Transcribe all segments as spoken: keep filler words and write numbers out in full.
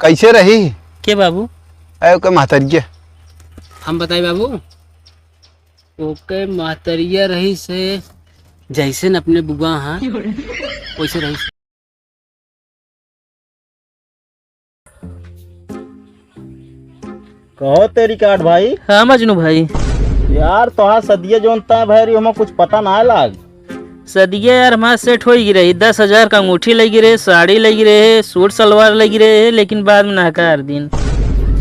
कैसे रही? के बाबू? अरे, ओके महतरिया। हम बताई बाबू, ओके महतरिया रही से जैसे न अपने बुआ हाँ, वैसे रही से। कहो तेरी काट भाई। हाँ मजनू भाई। यार, तोहार सदिया जौन तय भैरी, ओमा कुछ पता ना लाग। सदिया यार, हमार सेट होई गी रही, दस हजार का अंगूठी लगी रहे, साड़ी लगी रहे, सूट सलवार लगी रहे, लेकिन बाद में नहकार दिन।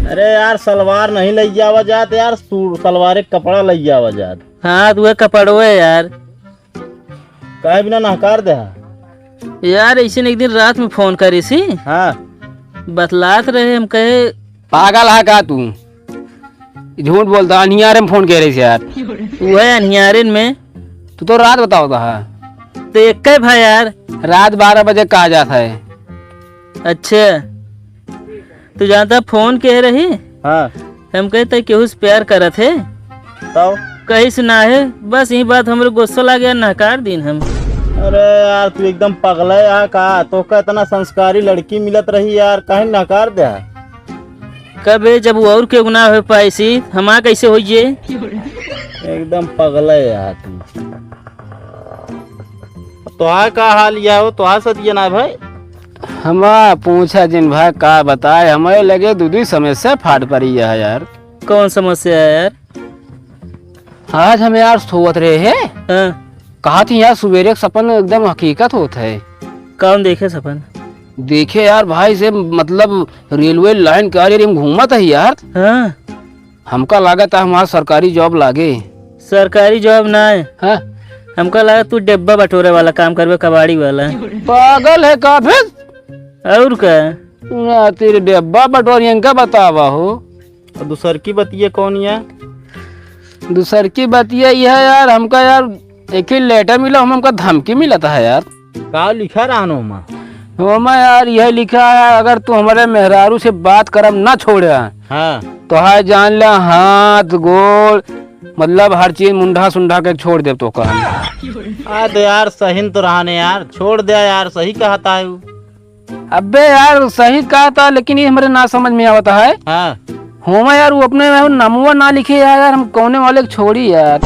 अरे यार, सलवार नहीं लई जावा जात यार, सूट सलवार एक कपड़ा लई जावा जात। हाँ, तो वह कपड़ो है यार। काहे बिना नहकार दे हा? यार, ऐसे न एक दिन रात में फोन करे सी। हाँ। बतलात रहे, हम कहे, पागल है का तू? झूठ बोलता, अनियारे में फोन कह रही से यार। वह अनियारे में। तू तो रात बतावता है। तो एक है भाई यार। रात बारह बजे कहा जाता है। अच्छा, तू जानता फोन के रही? हाँ। हम कहते केहू से प्यार करत है। तब? कहीं से ना है, बस यही बात हमरे गुस्सा लागे, नहकार दीन हम। अरे यार, तू एकदम पगला है यार का? तोका इतना संस्कारी लड़की मिलत रही यार, काहे नहकार दे? कबे जब वो और केहू ना हो पाई सी, हमार कैसे होइए? एकदम पगला है यार तू। तोहार का हाल या हो, तोहार सदिया ना भाई? हमार पूछा जिन भाई, का बताए, हमारे लगे दू दू समस्या फाट पड़ी है यार। कौन समस्या है यार? आज हम यार सोवत रहे हैं, हाँ। कहा थी यार, सुबेरे एक सपन एकदम हकीकत होत है। कौन देखे सपन? देखे यार भाई से, मतलब रेलवे लाइन के आरे हम घूमत है यार। हाँ। हमका लागत है हमार सरकारी जॉब लागे। सरकारी जॉब ना है। हाँ। हमका लागत तू डिब्बा बटोरे वाला काम करबे, कबाड़ी वाला। पागल है का फिर? और का? ना, तेरे डिब्बा बटोरियन का बतावा हो। और दूसर की बतिया कौन या? दूसर की बतिया यह है यार, हमका यार एक ही लेटर मिला, हम, हमका धमकी मिलत है यार। का लिखा रहन ओमा? ओमा यार यह लिखा है, अगर तू हमारे मेहरारू से बात करब ना छोड़े, हाँ। तो है जान ले हाथ गोड़, मतलब हर चीज मुंडा सुंडा के छोड़ देब तोका। आ तो यार सही न तो रहने यार, छोड़ दे यार, सही कहता है वो। अबे यार सही कहता, लेकिन ये हमरे ना समझ में आवता है। हाँ। होमा यार, वो अपने में नमुआ ना लिखे यार, यार, हम कौने वाले के छोड़ी यार।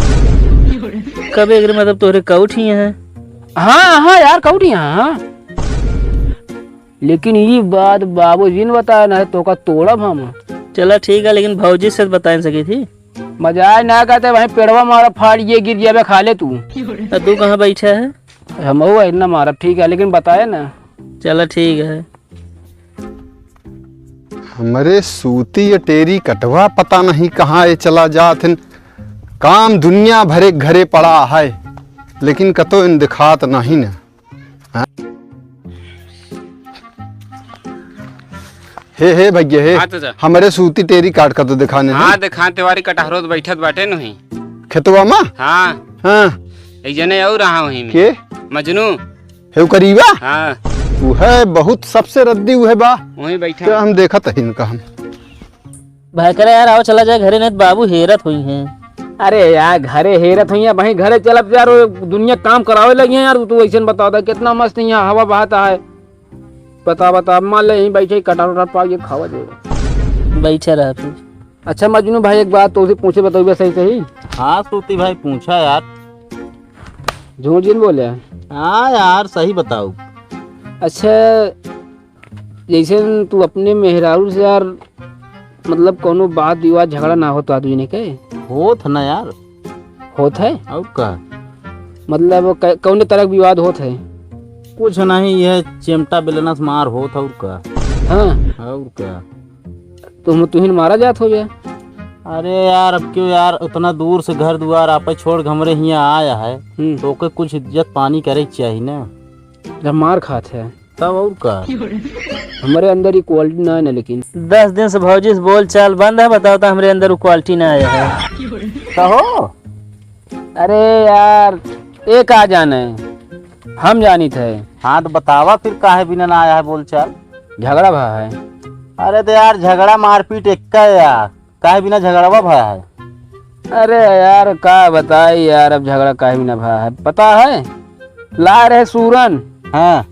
कबे एकरे मतलब तोहरे काउट ही हैं? हाँ, हाँ यार, काउट ही हैं, हाँ। लेकिन ये बात बाबूजी ने बताया ना, तोका तोड़ब हम। चला ठीक है, लेकिन भौजी से बताए सकी थी। मजाक ना कहते, वहीं पेड़वा मारा फाड़, ये गिर जाबे, खा ले तू। तो तू कहाँ बैठा है? हम वो इतना मारब, ठीक है, लेकिन बताया ना। चला ठीक है। हमरे सूती ये टेरी कटवा पता नहीं कहाँ ये चला जात हिन। काम दुनिया भरे घरे पड़ा है, लेकिन कतो इन दिखात नहीं न। हाँ? हे, हे भैया, हे, हाँ चाचा। हमरे सूती टेरी काट का तो दिखाने हाँ, दे। दिखान तेवारी कटहरोत बैठत बाटे नुही। खेतवा मा? हाँ। हाँ। एक जने और रहा वहीं में। के? मजनू। हे उ करीबा? हाँ। उ है बहुत सबसे रद्दी उ है बा। वहीं बैठा। क्या हम देखत है इनका हम। भाई करे यार, आओ चला जाए घरे, नहीं तो बाबू हेरत हुई हैं। अरे यार, घरे हेरत हुई हैं, वहीं घरे चलब यार, वो दुनिया काम करावे लगी हैं यार, तू ऐसे बता दे, कितना मस्त यहाँ हवा बहता है। बता, बता, मान ले यहीं बैठे कटार उटार पाओ, ये खावा दे। बैठे रह तू। अच्छा मजनू भाई, एक बात तो उसे पूछे, बताइए सही सही। हाँ सूती भाई, पूछा यार। झूठ जिन बोले। हाँ यार, सही बताओ। अच्छा, जैसे तू अपने मेहरारू से यार, मतलब कौनो बात विवाद झगड़ा ना होत आदमी ने के? होत है ना यार। होत है? और का? मतलब क-, कौने तरह के विवाद होत है? कुछ नहीं, यह चिमटा बेलना से मार होत है और का? हाँ। और का? तुम, तुहिन मारा जात हो बे? अरे यार, अब क्यों यार, उतना दूर से घर दुआर आपे छोड़ के हमरे हियाँ आया है, हम्म। तो ओके कुछ इज्जत पानी करे के चाही ना। जब मार खात है। तब और का? हमरे अंदर equality ना है ना, लेकिन दस दिन से भौजी से बोल चाल बंद है, बताओ तो हमरे अंदर equality ना आया है। कहो। अरे यार, ये का जाने, हम जानित है। हाँ, तो बतावा फिर काहे बिना ना आया है बोल चाल? झगड़ा भा है। अरे तो यार, झगड़ा मारपीट एक का है यार, काहे बिना झगड़वा भा है? अरे यार, का बताई यार, अब झगड़ा काहे बिना भा है, पता है? ला रहे सूरन। हाँ।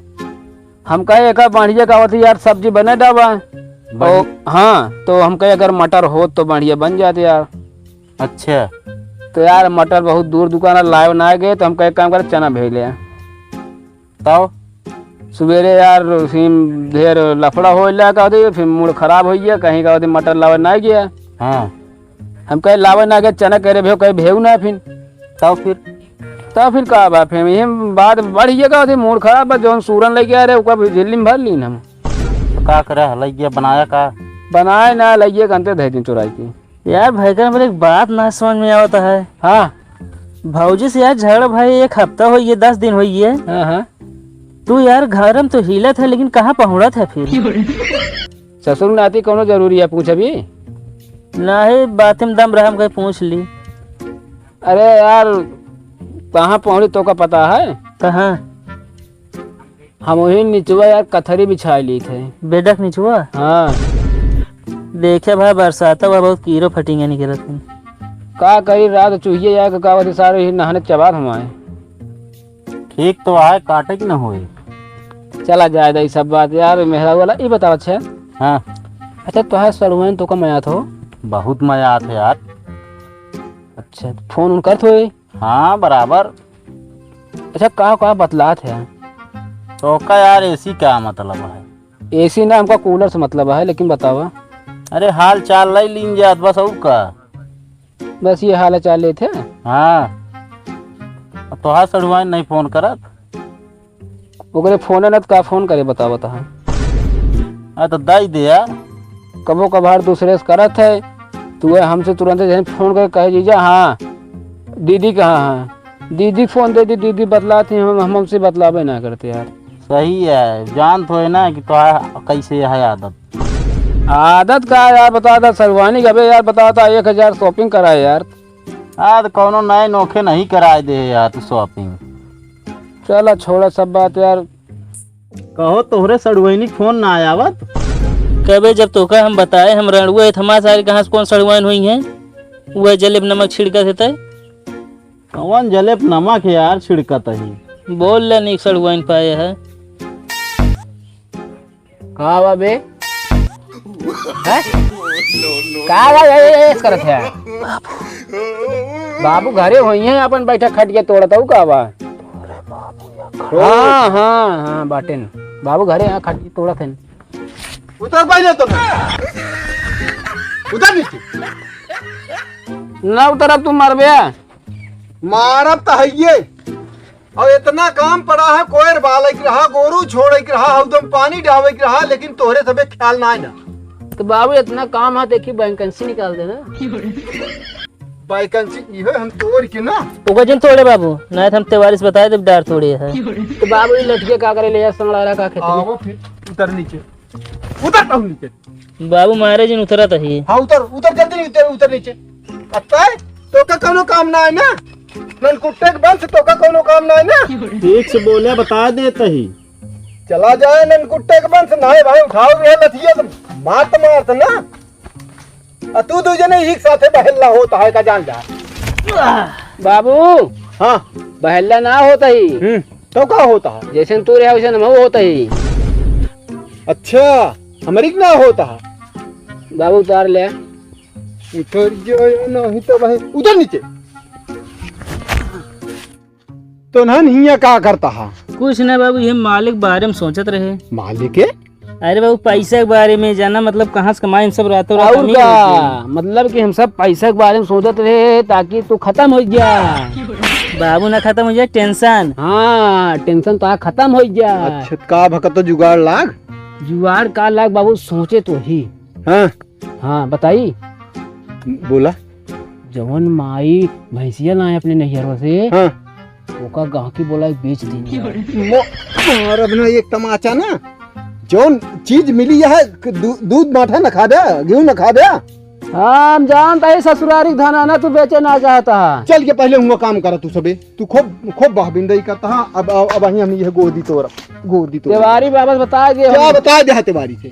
हम कहे, "एका बढ़िया का होती यार, सब्जी बने डाबा।" बन- ओ, हाँ, तो हम कहे अगर मटर होत तो बढ़िया बन जात यार। अच्छा। तो यार मटर बहुत दूर दुकान है, लावे ना गए, तो हम कहे काम करे चना भेज ले। तब? सुबेरे यार फिर ढेर लफड़ा होइला का होती, फिर मूड खराब होइ गया, कहीं का होती मटर लावे ना गया। हाँ। हम कहे लावे ना गए, चना कह रहे भेव, कहे भेव ना फिर। तब फिर? तब फिर का बा, फिर ये बात बढ़ गया का होती, मूड खराब बा, जौन सूरन लेके आ रहे, ओका भी झिल्ली में भर लीन हम। तो का करे, लइया बनाया का? बनाए ना, लइया कंते धै दिन चुराई के। यार भयकर, मेरे एक बात ना समझ में आवत है। हाँ। भौजी से यार झगड़ा भाई एक हफ्ता होइ गया, दस दिन होइ गया। हाँ, हाँ। तू यार घर में तो हिलत है, लेकिन कहाँ पहुँचत है फिर? ससुर नाती कौनो जरूरी है पूछ अभी? नहीं, बात में दम रहा, हम कहीं पूछ ली। अरे यार, कहाँ पहुँची तोका पता है? कहाँ? हम वही निचवा यार कथरी बिछाए ली थे। बेडक निचवा? हाँ। देखे भाई, बरसात हुआ, बहुत कीड़ो फटिंगे निकलत हैं। का करी, रात चूहिया यार का, का बता, सारे ही नहाने चबात हम आए। ठीक तो आए, काटे की ना होए। चला जाए दा, ई सब बात यार, मेहरा वाला, ई बताओ, अच्छा। हाँ। अच्छा, तोहार सड़ुआइन तोका मयात हो? बहुत मयात है यार। अच्छा, फोन उन करत होए? हाँ, बराबर। अच्छा, का, का बतलात है? तोका यार, एसी का मतलब है? एसी ना, हमका कूलर से मतलब है, लेकिन बतावा। अरे, हाल चाल लई लीन जात, बस, और का? बस ये हाल चाल लेत है। हाँ। अब तोहार सड़ुआइन नहीं फोन करत? ओकरे फोन न त का फोन करे, बतावा तहा। हाँ, तो दई दे यार। कबो कभार दूसरे से करत है, तू है हमसे तुरंत जैसे फोन करे, कहे, "जीजा, हाँ, दीदी कहाँ है?" दीदी फोन दे दी, दीदी बतलाती, हम, हम हमसे बतलावे ना करते यार। सही है, जानत होए ना कि तोहार कैसे है आदत। आदत का यार, बता दा, सड़ुआइन गबे यार, बता दा, एक हजार shopping कराए यार। आज कौनो नए नोखे नहीं कराए दे यार तू shopping। चला छोड़ा सब बात यार। कहो तोहरे सड़ुआइन फोन ना आवत? कबे जब तोका हम बताए, हम रड़ुआ है, हमार सारे कहाँ से कौन सड़ुआइन होई हैं? वह जलेब नमक छिड़कत है तय। कौन जलेब नमक है यार छिड़कत ही? बोल ले, नीक सड़ुआइन पाए है। का बा बे? हैं? का बा, ए, ए, ऐस करत है? बाबू घरे होई हैं, अपन बैठा खटिया तोड़त हूँ, का बा? हाँ, हाँ, हाँ, बाटेन। बाबू घरे हैं, खटिया तोड़त हैं। उतर पहले तो। उतर नीचे। ना उतरब, तू मरबे। मारब त हइये। और इतना काम पड़ा है, कोयर बालइ के रहा, गोरू छोड़इ के रहा, हउदम पानी डावइ के रहा, लेकिन तोहरे सबे ख्याल नाहीं ना। तो बाबू, इतना काम है, देखी, vacancy निकाल देना। Vacancy इहो हम तोड़ के ना। ओकर जिन तोड़े बाबू, नाहीं तो हम तेवारी से बताए देब, डार तोड़े है। तो बाबू, ये लठिया का करे ले जा, संगड़ारा का खेती में? आवो फिर, उतर नीचे। उतर कहूँ नीचे। बाबू, मारे जिन उतरत ही। हाँ, उतर, उतर, जल्दी उतर, उतर नीचे। अत्ता है, तोका कौनो काम नाहीं ना? ननकुट्टे के वंश, तोका कौनो काम नाहीं ना? ठीक से बोले, बता देत ही। चला जाए ननकुट्टे के वंश, नाहीं भाई, उठाओ ये लठिया तो मारत मारत ना। आ तू दू जने एक साथे बहेल्ला होत है का, जान जा। बाबू। हाँ। बहेल्ला ना होत ही। हम्म, तो का होत है? जैसन तू रहे वैसन हमहू होत ही। अच्छा, हमरी के ना होत है। बाबू उतार ले। उतर जाए, नहीं तो भाई, उतर नीचे। तो नन हियाँ का करत हा? कुछ ना बाबू, ये मालिक बारे में सोचत रहे। मालिक के? अरे बाबू, पैसा के बारे में जाना, मतलब कहाँ से कमाए, हम सब रातों रात और अमीर का? हो गए। मतलब कि हम सब पैसा के बारे में सोचत रहे ताकि तू खतम होइ जा। बाबू ना खतम होइ जाए, tension। हाँ, tension तो आ खतम होइ जा। अच्छा, का भकत तो जुगाड़ लाग? जुगाड़ का लाग बाबू, सोचे तो ही। हाँ। हाँ, बताई। बोला। जवन माई भैंसिया लाए अपने नैहरवा से, हाँ। ओका गाँव की बोला बेच दी। मो-, मारब ना एक तमाचा ना। जौन चीज मिली है, दू-, दूध माठा न खा दे, गेहूं न खा दे। हम जानता है ससुरारी धन आना तू बेचे ना चाहता है। चल के पहले हुआ काम करा तू सबे। तू खूब, खूब बहबिंदई करता है। अब, अब, अब हम ये गोदी तोरा, गोदी तोरा। तेवारी बाबा से बता दे क्या हम। बता दे है तेवारी से?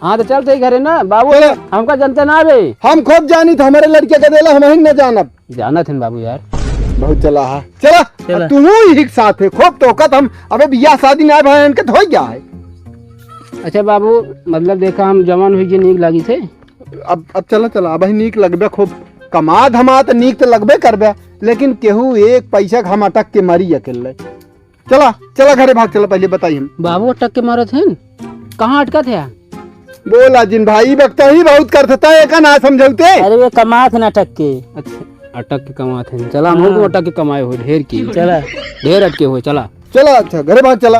हाँ, तो चल सही घरे ना, बाबू, चलो। हमका जनते ना बे। हम खूब जानी था, हमारे लड़के का देला, हम ही न जानब। जानत हन बाबू यार। बहुत चला है। चला, चला। अब तू ही के साथ है, खूब तोकत हम, अबे बियाह शादी ना भाई, इनके धोई गया है। अच्छा बाबू, मतलब देखा, हम जवान हुई जे नीक लागी थे। अब, अब चला, चला, अब ही नीक लगबे खूब। कमा धमा त नीक त लगबे करबे, लेकिन केहू एक पैसा के हम अटक के मरी अकेले। चला, चला घरे भाग, चला, पहले बताई हम। बाबू अटक के मरत हैं? कहाँ अटकत है? बोला जिन भाई, बकता ही बहुत करत था, एका ना समझौते। अरे वे कमात ना अटक के। अच्छा, अटक के कमात हैं। चला, हम हाँ। लोग अटक के कमाए हो ढेर की। चला। ढेर अटके हो, चला। चला, अच्छा, घरे भाग, चला।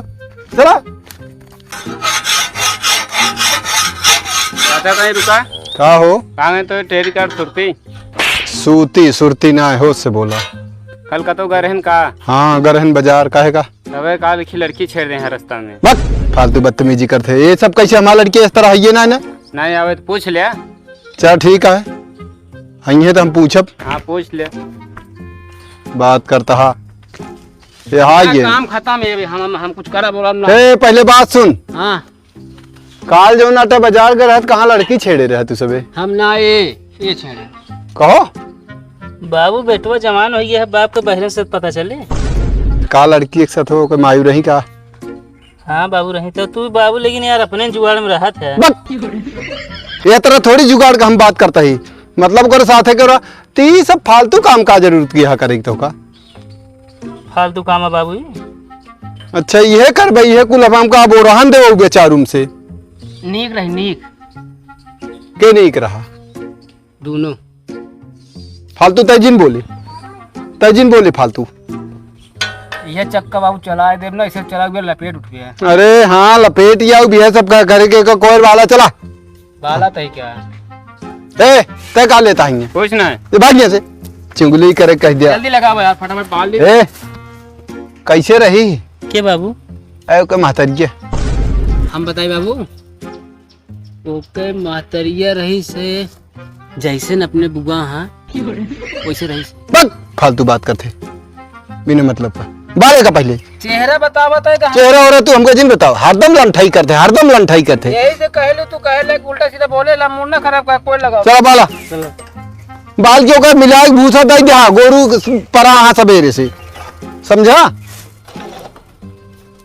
चला। चाचा, कहीं रुका। का हो? कहाँ गए तो टेरी कार सुरती? सूती, सुरती ना है, होश से बोला। कल कतो गए रहन का? हाँ, गए रहन बाजार, काहे का? तबे का देखी लड़की छेड़ दे हैं रास्ता में। बक, फालतू बदतमीजी करते हैं। ये सब कैसे हमार लड़की इस तरह है, ये ना, ना? नहीं आवे तो पूछ लिया। चल ठीक है, अइहे तो हम पूछब। हाँ, पूछ ले। बात करता हा। ये हाँ, हाँ, ये। काम खत्म है, हम, हम, हम कुछ करा बोला ना। ए, पहले बात सुन। हाँ। काल जौन आटे बाजार गए रहत, कहाँ लड़की छेड़े रहे तू सबे? हम ना, ए, ए छेड़े। कहो। बाबू, बेटवा जवान हो गया है, बाप के बहरे से पता चले। का लड़की एक साथ हो, कोई मायू रही का? हाँ बाबू, रही तो तू बाबू, लेकिन यार अपने जुगाड़ में रहत है। बक! ये तरह थोड़ी जुगाड़ का हम बात करता ही, मतलब ओकरे साथे के रहा, तो ये सब फालतू काम का जरूरत की है करे तो का? फालतू काम है बाबू जी। अच्छा, ये कर भाई, ये कुल हम हमका अब ओरहन दे बेचारू से। नीक रही, नीक। के नीक रहा? दोनों। फालतू तैजिन बोले, तैजिन बोले फालतू। यह चक्का बाबू चलाए देब ना, इसे चला गया लपेट उठ गया। अरे हाँ, लपेट या भी है सबका करे के, का कोयर वाला चला। बाला तय क्या? ए, तय का लेता है ये? कुछ ना है। ये भाग यहाँ से। चुगली करे कह दिया। जल्दी लगाओ यार, फटाफट बाल दे। ए, कैसे रही? के बाबू? ए, ओके महतरिया। हम बताई बाबू? ओके महतरिया रही से जैसे न अपने बुआ हाँ, वैसे रही से। बक! फालतू बात करते। बिना मतलब का। बाले का पहले। चेहरा बतावत है तो हम चेहरा हो रहा तू हमको जिन बताओ। हरदम लंठाई करते, हरदम लंठाई करते। यही से कह लो, तू कहे ले उल्टा सीधा बोले ला, मूड ना खराब कर, कोई लगाओ। चला बाला। चलो। बाल के ओकर मिलाए के भूसा दे दे, हाँ, गोरू परा हाँ सबेरे से। समझा?